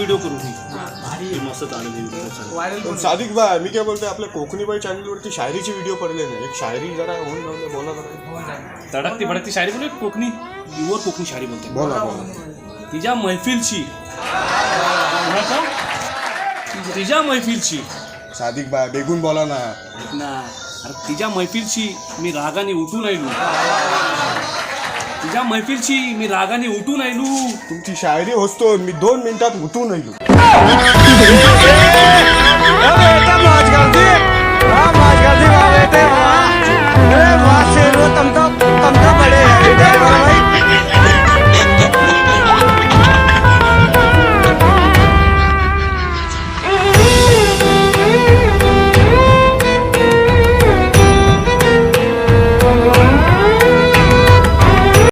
Video करू ही. ही मस्त चालेल ही video चालेल. व्हायरल. पण सादिक भाई, मी काय बोलतोय, आपल्या कोकणी बाई चॅनलवरती शायरीचे व्हिडिओ पडले नाही. एक शायरी जरा होऊन जाऊ दे, बोला जरा. तडकती भडकती शायरी बोलू, कोकणी, प्युअर कोकणी शायरी बोलते. बोला बोला. तिच्या मैफिलची कोणाच्या? तिच्या मैफिलची. सादिक भाई, बेगून बोला ना. ऐक ना, अरे तिच्या मैफिलची मी रागाने उठून आयलो. तिच्या मैफिलची मी रागाने उठून आयलो. तुमची शायरी होतो मी 2 मिनिटात उठून येईल.